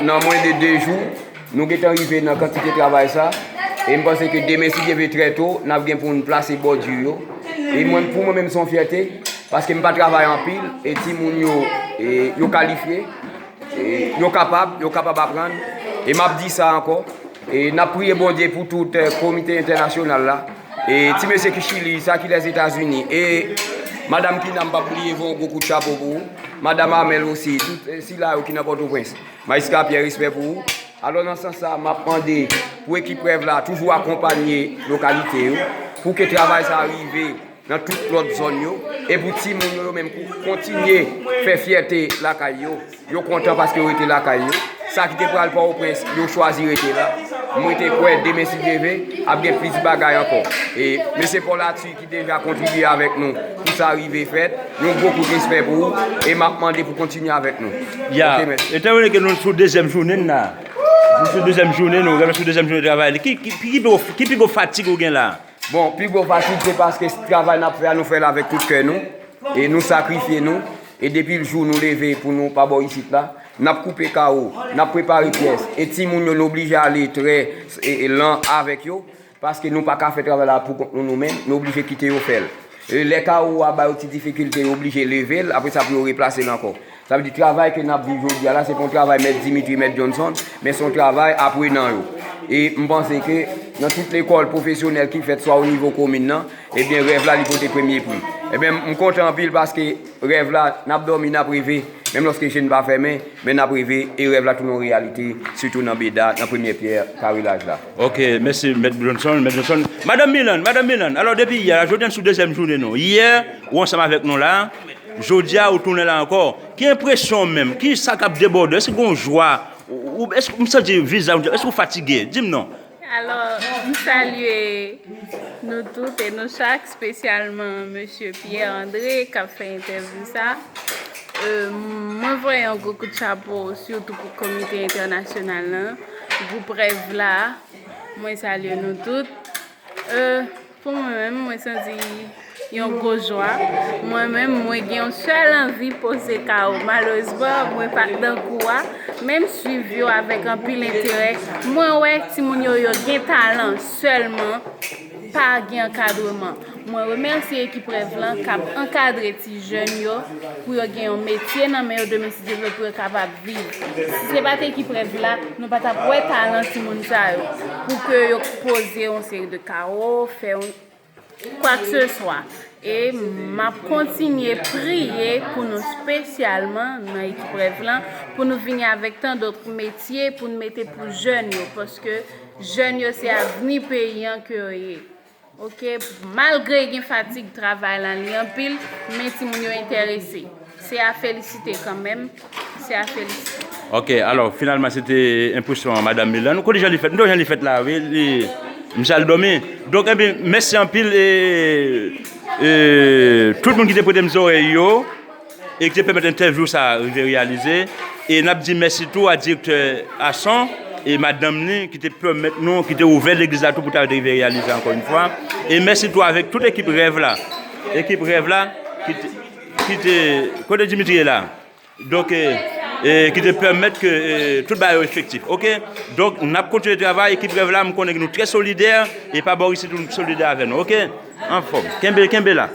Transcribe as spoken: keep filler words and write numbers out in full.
Nan mwens de de jou, nou gentan rive nan kantite travay sa. E m panse ke demen, si Dye vle, trè to, n ap gen pou n plase bòdi yo. E mwen, pou mwen menm, se yon fyète, paske m pa travay anpil, e timoun yo, e, yo kalifye, e, yo kapab, yo kapab aprann. E m ap di sa ankò, e n ap priye Bondye pou tout, eh, komite entènasyonal la. E ti mesye ki Chili, sa ki Lèzetazini. E madanm Kina, m p ap bliye, voye yon gwo kout chapo pou ou. Madanm Amèl osi, tout, eh, sila yo ki nan Pòtoprens. Majistra Pierre, respè pou ou. Alò, nan sans sa, m ap mande pou ekip Rèv la toujou akonpanye lokalite yo, pou ke travay sa rive nan tout lòt zòn yo, e pou timoun yo, yo menm, pou kontinye fè fyète lakay yo. Yo kontan paske yo rete lakay yo. Sa ki te pral Pòtoprens, yo chwazi rete la. Mwen te kwè demen, si Dye vle, ap gen plis bagay ankò. E mesye Paul Arthur ki deja kontribye avèk nou pou sa rive fèt, yon gwo kout respè pou ou, e m ap mande pou kontinye avèk nou. Ya, ok, mèsi. Etandone ke nou sou dezyèm jounen n la, nou sou dezyèm jounen, nou rèv la sou dezyèm jounen travay li, ki, ki, ki, ki pi gwo, ki pi gwo fatig ou gen la? Bon, pi gwo fatig se paske travay n ap fè a, nou fè l avèk tout kè nou, e nou sakrifye nou, e depi l jou nou leve pou nou pa bò isit la, n ap koupe kawo, n ap prepare pyès, e timoun yo, nou oblije ale trè, e, e, lan avèk yo, paske nou pa ka fè travay la pou kont nou, nou menm, nou oblije kite yo fè l. E lè kawo a ba yo ti difikilte, yo oblije leve l, apre sa pou yo replase l ankò. Sa vle di travay ke n ap viv jodi a la, se pa yon travay mèt Dimitri, mèt Johnson, men se yon travay aprenan yo. E m panse ke nan tout lekòl pwofesyonèl ki fèt swa o nivo komin nan, ebyen, Rèv la, li pote premye pri. Ebyen, m kontan anpil paske Rèv la, n ap dòmi, n ap reve, menm lòske je n pa fèmen, men n ap reve, e Rèv la tounen yon reyalite, sitou nan Beda, nan premyè pyè karilaj la. Ok, mèsi, Mèt Johnson, Mèt Johnson. Madanm Milan, Madanm Milan, alò, depi yè, jodi a n sou dezyèm jounen nou. Yè, ou ansanm avèk nou la, jodi a, ou tounen la ankò. Ki enpresyon w menm? Ki sa k ap debòde? Èske gen yon jwa? Ou, ou, èske, m santi vizaj ou, èske ou fatige? Di m non. Alò, m salye nou tout e nou chak, espesyalman mesye Pierre André k ap fè entèvyou sa. E, mwen voye yon gwo kout chapo, sitou pou komite entènasyonal lan, gwoup Rèv la. Mwen salye nou tout. E, pou mwen menm, mwen santi yon gwo jwa. Mwen menm, mwen gen yon sèl anvi, poze kawo. Malerezman, mwen pa t nan kou a, men m swiv yo avèk anpil enterè. Mwen wè timoun yo, yo gen talan, sèlman pa gen ankadreman. Mwen remèsye ekip Rèv lan k ap ankadre ti jèn yo pou yo gen yon metye nan men yo demen, si Dye vle, pou yo kapab viv. Si se pa t ekip Rèv la, nou pa t ap wè talan timoun sa yo, pou ke yo poze yon seri de kawo, fè yon kwakseswa. E m ap kontinye priye pou nou, espesyalman nan ekip Rèv lan, pou nou vini avèk tan dòt metye pou n mete pou jèn yo, paske jèn yo se avni peyi an ke yo ye. Ok, malgre gen fatig, travay la li anpil, men timoun yo enterese. Se a felisite kanmenm, se a felisite. Ok, alò, finalman, se te enpresyon Madanm Milan. Kote jan li fèt? M te wè jan li fèt la, wi, li, misye al dòmi. Donk, ebyen, mèsi anpil, e, e, tout moun ki te prete m zòrèy yo, e ki te pèmèt entèvyou sa a rive reyalize. E n ap di mèsi tou a direktè Ason e madanm li ki te pèmèt nou, ki te ouvè legliz la tou pou ta rive reyalize ankò yon fwa. E mèsi tou avèk tout ekip Rèv la. Ekip Rèv la, ki te, ki te, kote Dimitri ye la? Donk, e, e, ki te pèmèt ke, e, tout bagay yo efektif. Ok? Donk, n ap kontinye travay, ekip Rèv la, m konnen ke nou trè solidè, e pa bò isit tou nou solidè avè nou. Ok? Anfòm. Kenbe, kenbe la.